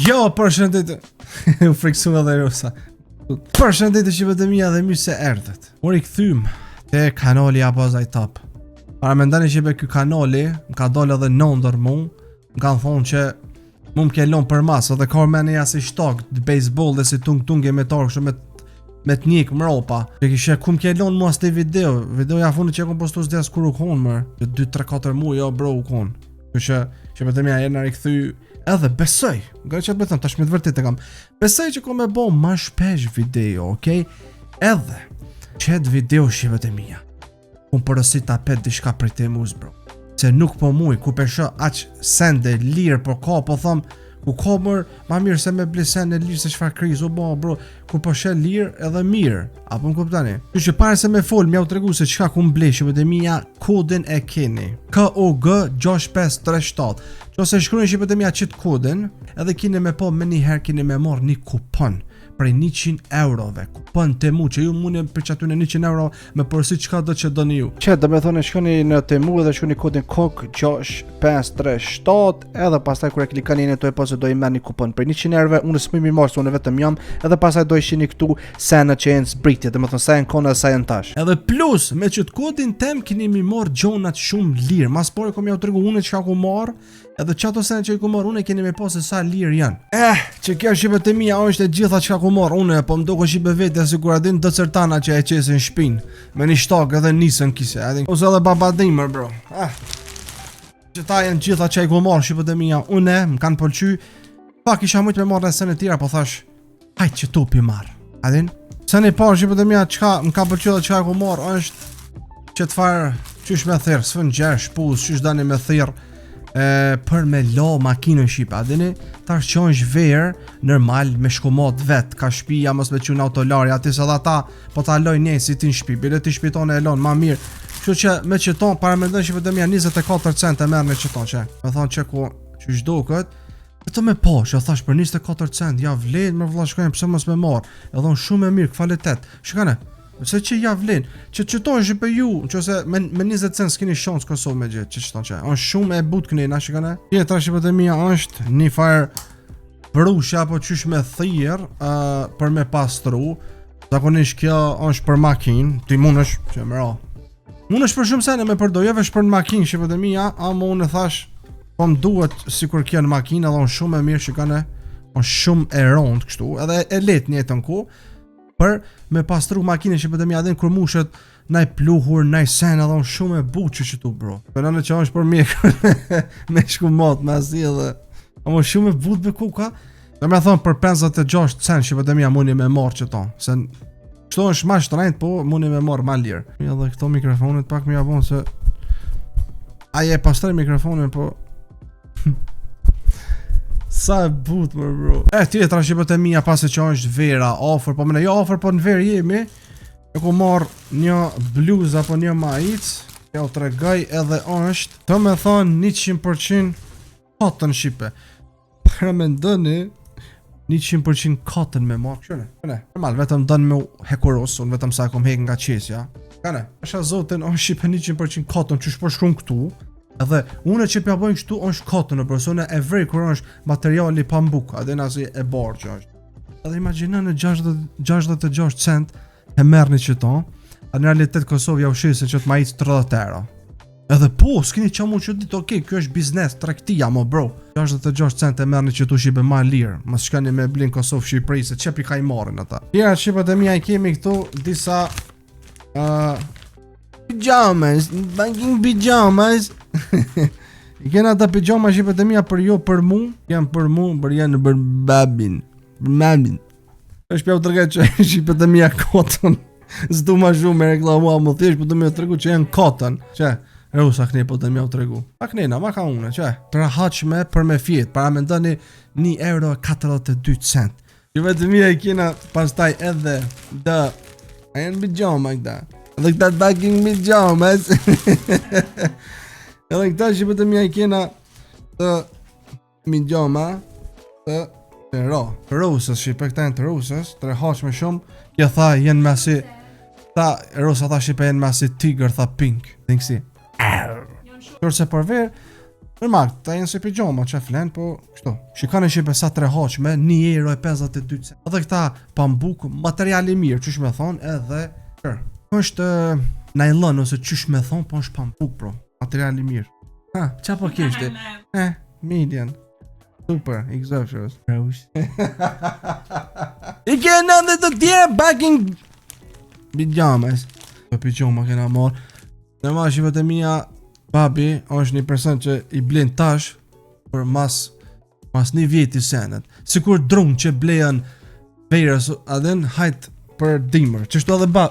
Jo, përshëndetje. U friksu edhe Rosa. Përshëndetje shqipet e mia dhe mirë se erdhët. U rikthym te kanali Abazaj Top. Para mendani shqipe ky kanali, më ka dalë edhe n'ondërr mu, më kanë thonë që mu më ke lonë për mas, edhe ka me një asi shtag të baseball dhe si tung tung e me tarë kështu me me të njek mropa. Që kishe ku më ke lonë mua s'te video, videoja fundit që e kom postu s'di as kur u konë mër, 2, 3, 4 muaj, jo bro u konë. Kështu që shqipet e mia jena rikthy edhe besoj, nga që të me thënë, tash me të vërtetë e kam. Besoj që ko me bo ma shpesh video, okej? Edhe qet video shqipet e mia. Unë porosit apet diçka prej Temus, bro. Se nuk po muj, ku pe shoh aq sende lirë, po ka, po thom, ku ka mër, ma mirë se me ble sende lirë se çfarë krizë u bo, bro, ku po sheh lirë edhe mirë, apo më kuptoni? Kështu që para se me fol, m'jau tregu se çka ku ble shqipet e mia, kodin e keni. KOG 6537. Qose shkruani shqipet e mia qit kodin, edhe keni me po menjëherë keni me marr një kupon prej 100 eurove. Kupon Temu që ju mundi për qaty në 100 euro me porosit çka do që doni ju. Që do me thonë shkoni në Temu edhe shkoni kodin KOG 6537 edhe pastaj kur e klikoni në to e pse do i merrni kupon prej 100 eurove, unë s'muj mi marr se unë vetëm jam, edhe pastaj do i shihni këtu senet që janë zbritje, do me thonë sa janë kona sa janë tash. Edhe plus, me qët kodin tem keni mi marr gjonat shumë lirë. Mas pari kom jau tregu unë çka ku marr, edhe qato sene që i ku marr unë keni me pa se sa lirë janë. Eh, që kjo shqipet e mia është e gjitha çka ku marr unë, po më duket shqipe vetja sikur a din do cërtana që e qesin shpinë me një shtag edhe nisën kise, a din. Ose edhe baba dimër bro. Eh. Qëta janë gjitha që i ku marr shqipet e mia, unë më kanë pëlqy. Pak isha mujt me marrë në sene tjera, po thash, hajt që topi marr. A din? Seni parë shqipet e mia, çka më ka pëlqy dhe çka e ku marr është që të farë, qysh me thirr, sfungjer, shpuz, qysh dani me thirr, e, për me la makinën shqipe, a dini? Tash që është verë, normal, me shkumot vet, ka shpia, mos me qu në autolarje, aty se dhe ata, po ta lojnë një si ti në shtëpi, bile ti shpiton e lon ma mirë. Kështu që me qëton para mendon që vetëm janë 24 cent e merr me qëton që. Me thonë që ku që çdo kët, Vetëm me po, që thash për 24 cent, ja vlen më vëlla shkojmë pse mos me marr. Edhe unë shumë e mirë kvalitet. Shikone, se që ja vlen, që qëton është për ju, nëse me me 20 cent s'keni shans Kosovë me gjet, që qëton që. Është shumë e butë këne, na shikone. Tjetra shqipet e mia është një farë brush apo qysh me thirr uh, për me pastru. Zakonisht kjo është për makinë, ti mundesh që më ra. Mundesh për shumë sene me përdor, jo veç për në makinë shqipet e mia, ama unë e thash po më duhet sikur kjo në makinë, edhe unë shumë e mirë shikone, është shumë e rëndë kështu, edhe e lehtë njëjtën ku për me pastru makinën shqipet e mia edhe kur mushet naj pluhur, naj sen, edhe unë shumë e butë që qëtu, bro. Për në që është për mjekër, me shku mot, me asi edhe. Ama shumë e butë be kuka. Do me thonë për 56 cent shqipet e mia mundi me marrë qëto. Se kështu është ma shtrenjtë, po mundi me marrë ma lirë. Edhe këto mikrofonet pak më ja bon se Ai e pastroj mikrofonin, po Sa e butë më bro. E tjetra shqipet e mia pasi që është vera afër, po më jo afër, po në verë jemi. E ku marr një bluz apo një maicë, ja u tregoj edhe është, të me thonë 100% cotton shqipe. Para mendoni 100% cotton me marr, kështu ne. Ne, normal, vetëm don me hekuros, unë vetëm sa e kom hek nga qesja. Ka ne, është zotin, është shqipe 100% cotton, qysh po shkruan këtu. Edhe unë që pja bëjnë kështu është cotton, në persona e vrej kur është materiali pambuk, a din asi e barë që është. Edhe imagjino në 60, 66 cent e merrni qëto, a në realitet Kosovë ja u shesin qëtë maicë 30 euro. Edhe po, s'keni që mu që ditë, okej, kjo është biznes, tregtia, mo bro. 66 cent e merrni që tu shqipe ma lirë, mos shkani me blin Kosovë, Shqipëri, se qepi ka i marrin ata. Tjera shqipet e mia i kemi këtu disa uh, pyjamas, fucking pyjamas. I kena ata pyjama shqipet e mia për jo për mu, janë për mu, për janë për babin, për mamin. Është pja u tregoj që shqipet e mia cotton. S'du ma shumë me reklamua më thjesht, po do me tregu që janë cotton. Që, Rusa këne po do me u tregu. A këne ma ka une, që? Të rahatshme për me fjet, para mendoni 1 euro 42 cent. Jo vetëm mia i kena pastaj edhe dë A janë pijama këta. Edhe këta fucking pyjamas. edhe këta shqipet e mia i kena të pijama të të ro. Rusës, shqipe këta janë të rusës, të rehatshme shumë. Kjo tha janë me asi tha Rosa tha shqipe janë me asi tiger, tha pink. Think si. Kurse për verë. Normal, ta jenë si pijama që flen, po kështu. Shikoni shqipe sa të rehatshme, 1 euro e 52 cent. Edhe këta pambuk, material i mirë, qysh me thonë, edhe kër. Është najlon ose qysh me thonë, po është pambuk, bro. Material i mirë. Ha, qa po kishte? Eh, million. Super, i gëzofshës. I kena dhe të tjera baking Pijamas. Po pijama kena marrë. Normal shqipet e mia, babi është një person që i blen tash për mas mas një vjeti senet. Sikur drun që blejen verës, a din hajt për dimër. Qështu edhe ba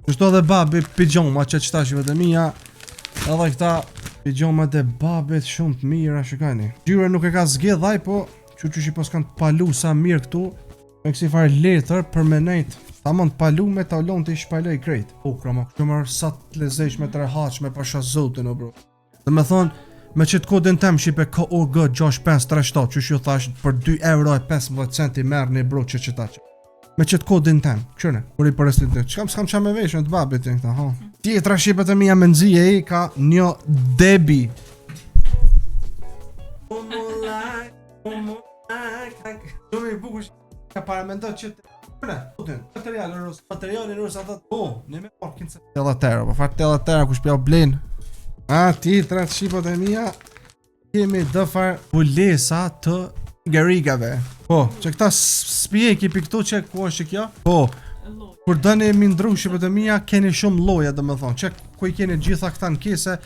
Qështu edhe babi pijama që qëta shqipet e mia, edhe këta pijamat e babit shumë të mira, shikoni. Ngjyrën nuk e ka zgjedh ai, po që që i pas kanë të palu sa mirë këtu, me kësi farë letër për me nejt Tamam të palu me ta lon të i shpaloj krejt. Po, krama, kështu mërë sa të lezeshme të rehatshme pasha zotin o bro. Dhe me thonë, me qëtë kodin tem shqipe KOG 6537, që ju thash për 2 euro e 15 cent i merë një bro që qëta që. Me qëtë kodin tem, qëne, kur i përësit të, qkam s'kam qa me veshën të babit janë këta, ha. Tjetra shqipet e mia me nxije i ka një debi. Shumë i bukur ka paramendo që të Në, putin, material rus, materialin rus atë, po, ne me marr kinse 80 euro, po fat 80 euro kush pja blen. A tjetra shqipet e mia kemi dëfar bulesa të garigave. Po, që këta s'pije ki pi këtu që ku është që kjo? Po, kur dëni mi ndru shqipet e mia, keni shumë loja dhe me thonë, që ku i keni gjitha këta në kese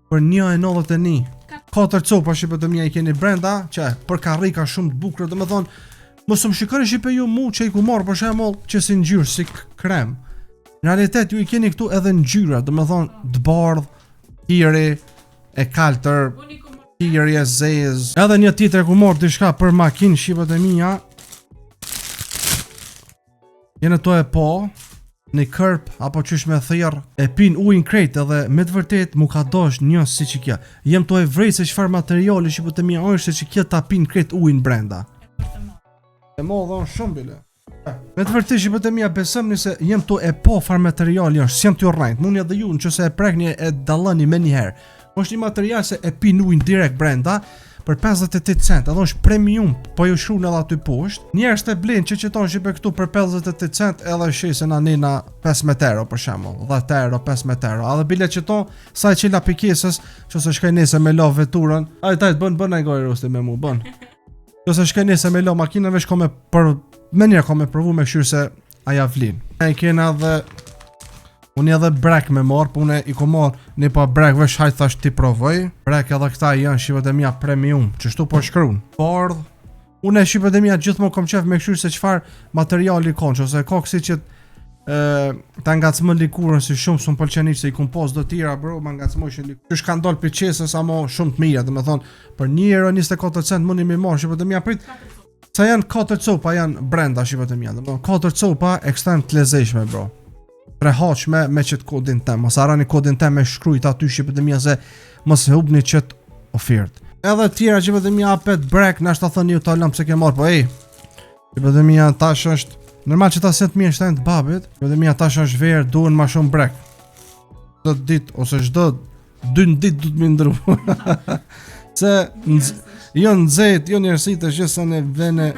për 1.91. Katër copa shqipet e mia i keni brenda, që për karrika shumë të bukura, dhe me thonë, mos më shikoni shqipe ju mu që i ku marrë për shembull që si ngjyrë si krem. Në realitet ju i keni këtu edhe ngjyra, dhe me thonë të bardh, hiri, e kaltër, hiri e zez. Edhe një tjetër ku marrë diçka për makinë shqipet e mia. Jene to e po, një kërp, apo qysh me thirr, e pin ujin krejt edhe me të vërtet mu ka dosh një si që kjo. Jem to e vrejt se çfarë materiali shqipet e mia është se që kjo ta pin krejt ujin brenda. E mo dhe shumë bile. Me të vërtet shqipet e mia besëm nëse jem to e po far materiali është, s'jam të rrejt. Mundi edhe ju nëse e prekni e dalloni më një herë. Është një material se e pin ujin direkt brenda për 58 cent, edhe është premium, po ju shkruan edhe aty poshtë. Njerëz të blejnë që qeton shqipe këtu për 58 cent edhe shesin na na 15 euro për shembull, 10 euro, 15 euro. Edhe bile qeton sa e qila pikesës, që se shkoj nesër me la veturën. Ai tajt bën bën ai gojë rosti me mu, bën. Që se shkoj nesër me la makinën veç ko me për më njërë ko me provu me këshyrë se aja vlin. E kena dhe Unë edhe brek me marr, po unë i ko marr një pa brek vesh hajt thash ti provoj. Brek edhe këta janë shqipet e mia premium, qështu po shkruan. Bardh. Unë e shqipet e mia gjithmonë kom qef me këshyrë se çfarë materiali ka, ose ka kësi që e, ta ngacmon likurën si shumë s'm pëlqen hiç se i kum pas do tjera bro, ma ngacmojshin likurën. Qysh kanë dalë për qesës amo shumë të mira, domethënë për 1 euro 24 cent mundi mi marr shqipet e mia prit. Sa janë 4 copa janë brenda shqipet e mia, domethënë 4 copa ekstrem të lezeshme bro. Rehatshme me qëtë kodin tem. Mos harroni kodin tem me shkrujt aty shqipet e mia se mos e hubni qët ofert. Edhe tjera shqipet e mia apet brek, na shta thënë ju ta lëm pse ke marr, po ej. Shqipet e mia tash është normal që ta s'janë të mirë shtajnë të babit, shqipet e mia tash është verë, duhen ma shumë brek. Çdo ditë ose çdo dy në ditë du të mi ndru. Se nx, jo nxehtë, jo njerëzit është gjithë sa ne vene.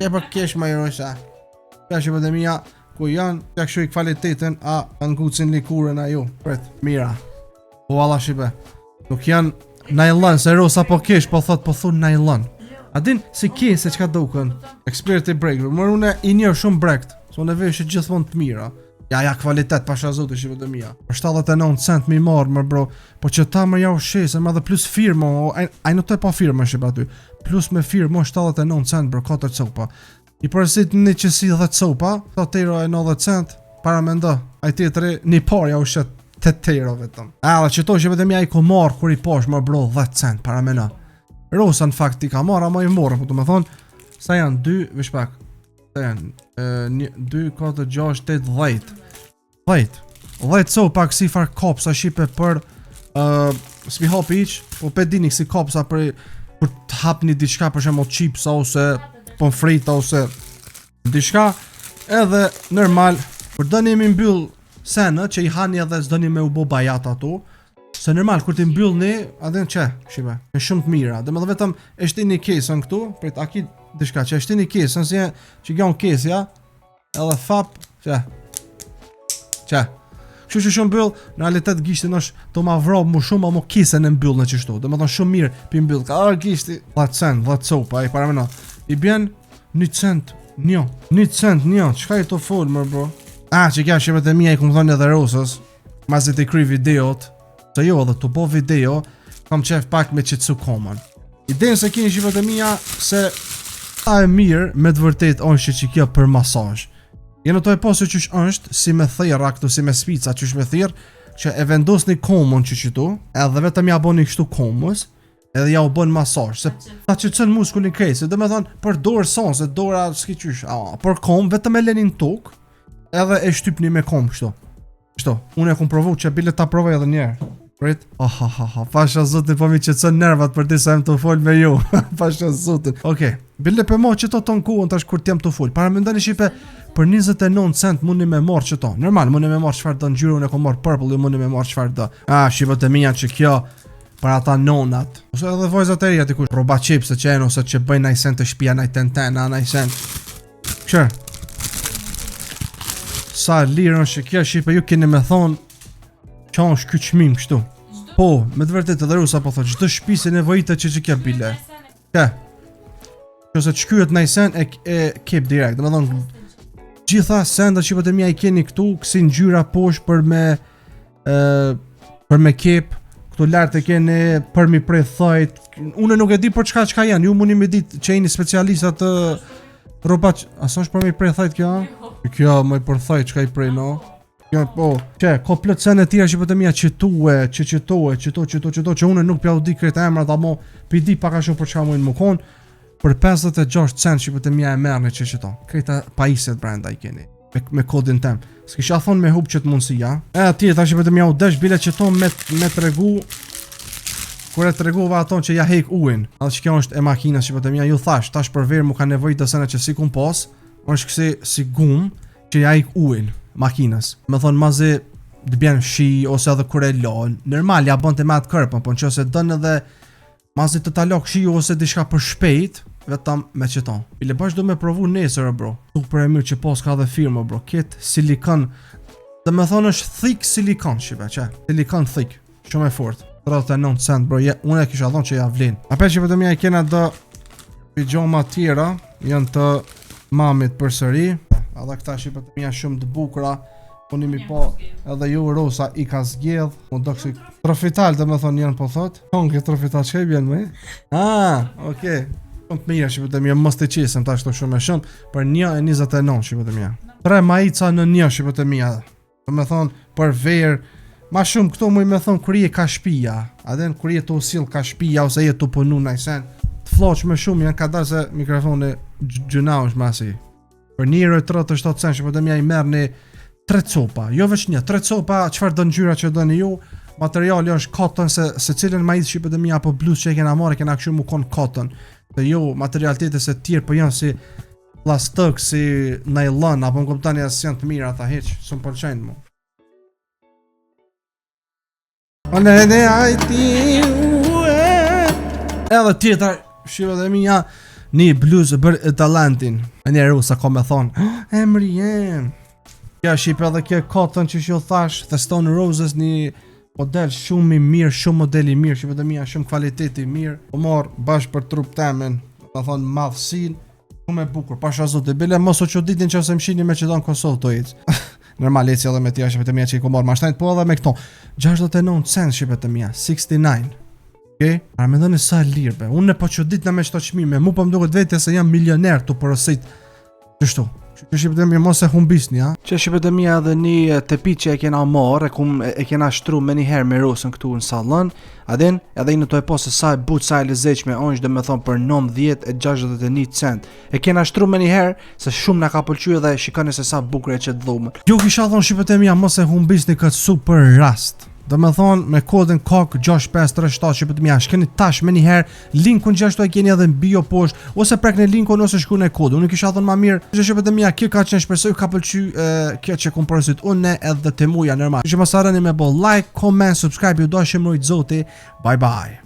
E po kesh më rosha. Ja shqipet e mia ku janë, ja kështu i kvalitetin, a ngucin likurën a ju. Pret, mira. Po valla shqipe. Nuk janë najlon, se rosa po kesh, po thot, po thun najlon. A din si ke se çka duken? Eksperti brekëve. Më unë i njoh shumë brekt. Se unë e vesh gjithmonë të mira. Ja, ja, kvalitet, pasha zotë, shqipet e mia. Për 79 cent mi marrë, më bro. Po që ta më jau shesëm edhe plus firmë, o, ai ai nuk të pa firmë shqip aty. Plus me firmë 79 cent bro, 4 copa. I përsit një qësi 10 copa, 7 euro e 90 cent, para mendo. Ai tjetri një par ja u shet 8 euro vetëm. A, dhe që to shqipet e mia i ko marrë kur i posh më bro 10 cent, para mendo. Rosa në fakt i ka marrë, ama i morë, po të me thonë, sa janë 2, vesh pak, sa janë, 1, 2, 4, 6, 8, 10. 10. 10 copa kësi far kopsa shqipe për uh, s'mi hapi hiq, po pe dini kësi kopsa për për të hapni diçka për shembull chipsa ose pomfrita ose diçka edhe normal për dëni mi mbyll senë që i hani edhe s'dëni me u bo bajat ato. Se normal, kur ti mbyllni, a din që, shqipe, në shumë të mira. Dhe më dhe vetëm e shtini kesën këtu, prit, a ki diçka që e shtini kesën, si e, që kjo në kesja, edhe fap, që, që, Kështu që shumë mbyll, në realitet gishtin është të ma vro më shumë, a mo kesën e mbyll në qështu. Dhe më thonë shumë mirë pi mbyll. Ka arë gishti, 10 cent, 10 copa, i parameno. I bjen një cent, një, një cent, një, çka i të fol, mër bro? Ah, që kja shqipet e mija i kum thonë edhe Rosës, Masi të kry videot Se jo edhe të bo video Kam qef pak me qetësu komën Idenë se keni shqipet e mija Se a e mirë me të vërtet është që kjo për masazh Jeni tu e pa se qysh është Si me thirra këtu si me spica qysh me thirr Që e vendos një komën që qëtu Edhe vetëm ja boni kështu komës Edhe ja u bën masazh Se ta qetëson muskulin krejt Se do me thonë për dorë son Se dora s'ki qysh a, Për kom vetëm e lenin tokë Edhe e shtypni me kom kështu Kështu, unë e kum provu që bile ta provoj edhe njerë Prit, oh, ha, ha, ha, pasha zotin po mi qetëson nervat për disa jem të fol me ju Pasha zotin Okej, okay. bile për mo që to tonë kuën tash kur t'jem të fol Para mendoni shqipe për 29 cent mundi me marrë që to Normal, mundi me marrë çfarë do ngjyrë, unë e kom marrë purple, ju mundi me marrë çfarë do Ah, shqipet e mija që kjo për ata nonat Ose edhe vajzat e reja dikush Rroba qepse që janë ose që bëjnë naj sen të shpia, naj tentena, naj sen Qërë Sa lirë është që kjo shqipe ju keni me thonë Qa është ky çmim kështu Po, me të vërtetë edhe Rusa po thotë Çdo shtëpi se nevojitet që që kjo bile Ke Që se të shkyhet naj sen e, e kep direkt Dhe me thonë Gjitha sendet shqipet e mija i keni këtu Kësi ngjyra poshtë për me e, Për me kep Këtu lart e keni për mi prej thojt Unë nuk e di për çka çka janë Ju mundi me ditë që jeni specialista të Rroba që... A s'është për mi prej thojt kjo? Kjo më i për thojt çka i prej no? Kjo po, që ka plot sene tjera që po të mia qetue, që qetue, qeto, qeto, qeto, që unë nuk pja u di krejt emrat, amo pi di pak a shumë për çka mujnë më kon. Për 56 cent që po të mia e merrni që qeto. Krejta pajisjet brenda i keni me, me kodin tem. S'kisha thonë me hup qëtë mundësi, ja? E atje, tash që po të mia u desh bile qeto me, me tregu Kur e tregova aton që ja hek ujin Edhe që kjo është e makinës që po të mia ju thash Tash për verë mu ka nevojë të sene që si kum pas është kësi si gum që ja hek ujin makinës Me thonë mazi të bjen shi ose edhe kur e lon Normal ja bën të me atë kërpën Po në që se dën edhe Mazi të ta lok shiu ose diçka për shpejt Vetëm me qëto Bile bash do me provu nesër o bro Super e mirë që pas ka dhe firmë o bro Këtë silikon Dhe me thonë është thick silikon shqipe që Silikon thick Shumë e fort 39 cent bro je, Unë e kisha thonë që ja vlen A pe që vetëm ja i kena do Pijama tjera Janë të mamit përsëri Edhe këta shqipe të mija shumë të bukura Unë mi po edhe ju Rosa i ka zgjedh Mu do kësi Trofital dhe me thonë janë po thot Thonë këtë trofital që i bjen me? Ah, okej Shumë të mira shqipet e mija, mos të qesëm tash këto shumë e shumë Për 1.29 shqipet e mija Tre majica në një shqipet e mija Dhe me thonë për verë Ma shumë këto muj me thonë kur je ka shpia A dhe kur je të usill ka shpia Ose je të punu në sen Të floq me shumë janë ka dalë se mikrofoni gjyna është masi Për 1,37 cent që po të mja i merr një tre copa, jo veç një, tre copa, çfarë do ngjyra që doni ju, materiali është cotton se se cilën maicë shqipet e mia apo bluzë që e kena marrë, kena kështu mu kon cotton. Dhe jo material tjetër se tjerë po janë si plastik, si nylon apo më kuptoni as janë të mira ata hiç, s'm pëlqejnë mu. Ole dhe ajti Edhe tjetra Shqipet e mija Një bluzë për talentin E një rusa ka me thonë Emri jem Kjo shqipe edhe kjo cotton që që thash The Stone Roses një model shumë i mirë Shumë model i mirë Shqipet e mija shumë kvalitet i mirë Po marr bash për trup temen Me thonë madhësin Shumë e bukur, pasha zotë, bile mos o çuditin që ose më shini me që do në Kosovë të ecë. Normal eci edhe me tjera shqipet e mia që i ko marrë ma shtajt, po edhe me këto. 69 cent shqipet e mia, 69. Okej? Okay? A mendoni sa e lirë be? Unë po çudit në me çto çmime, mu po më duket vetja se jam milioner të porosit. Kështu. Që shqipet e mia mos e humbisni, ha? Që shqipet e mia edhe një tepi që e kena marrë, e, kum, e kena shtru me një herë me Rosën këtu në sallon, a din, edhe i në to e po se sa e butë, sa e lezetshme është dhe me thonë për 90 e 61 cent. E kena shtru me një herë, se shumë na ka pëlqy edhe shikoni se sa bukur e qet dhomën. Ju kisha thonë shqipet e mia mos e humbisni këtë super rast. Do me thonë me kodin KOK6537, shqipet mia, shkeni tash me njëherë, linkun gjithashtu e keni edhe në bio poshtë, ose prek në linkun ose shku në kodin. Unë kisha thonë ma mirë, që shqipet mia, kjo ka qenë, shpresoj ka pëlqy kjo që kom porosit unë edhe të muja normal. Që mos harroni me bo like, comment, subscribe, ju do shemrujt Zoti. Bye bye.